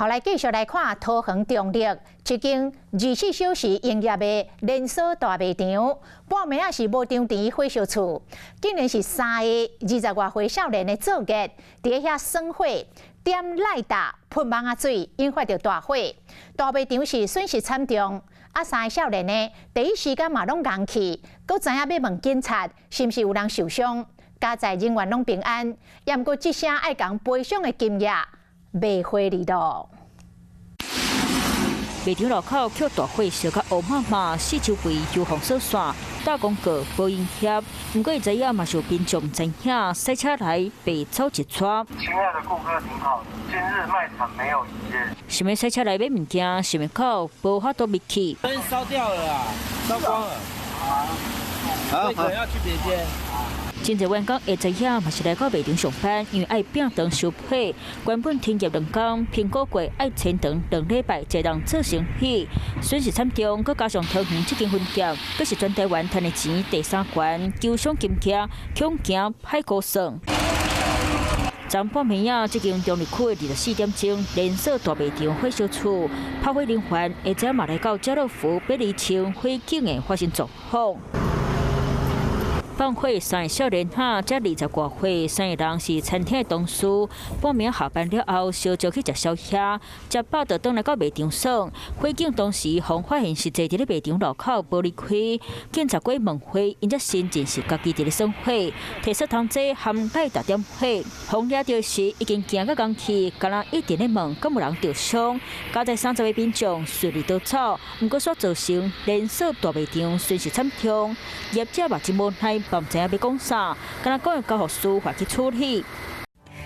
好，來繼續來看桃園中壢這間24小時營業的連鎖大賣場，半暝仔是無張持火燒厝，竟然是三个20外歲少年的作業，佇遐耍火，點 lighter 噴網仔水，引發著大火。大賣場是損失慘重。啊，三个少年呢，第一時間嘛攏戇去，閣知影欲問警察是毋是有人受傷，佳哉人員攏平安，也毋過這聲愛共賠償的金額袂花哩咯。賣場路口抾大火燒甲烏麻麻，四周圍消防索線，大廣告無營業。毋過伊知影嘛是有民眾知影，駛車來白走一逝。親愛的顧客您好，今日賣場沒有營業。想欲駛車來買物件，想袂到無法度入去。燈燒掉了啊，燒光了。好，可能要去別間。真濟員工會知影嘛是來到賣場上班，因為愛摒長收皮。原本停業2工，評估過愛延長2禮拜才能做生意，損失慘重。閣加上桃園這間分店，閣是全台灣趁的錢第三懸，求償金額恐驚歹估算。昨半暝仔，這間中壢區的24點鐘連鎖大賣場火燒厝，拍火人員下晝嘛來到家樂福欲釐清火警的發生狀況。放火三个少年仔，才20外歲，三个人是餐廳的同事。半暝下班了後，相約去食宵夜，食飽就轉來到賣場耍。火警當時，予發現是坐佇咧賣場路口無離開。警察過問火，𪜶才承認是家己佇咧耍火，提雪通劑含 lighter 點火。予掠著時已經驚甲戇去，敢若一直咧問，敢有人著傷。佳哉30個民眾順利逃走，毋過煞造成連鎖大賣場損失慘重。業者嘛真無奈，嘛毋知影欲講啥，敢若講會交予司法去處理。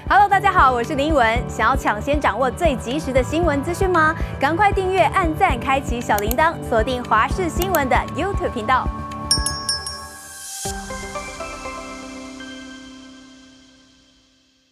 Hello，大家好，我是林文。想要搶先掌握最及時的新聞資訊嗎？趕快訂閱、按讚、開啟小鈴鐺，鎖定華視新聞的 YouTube 頻道。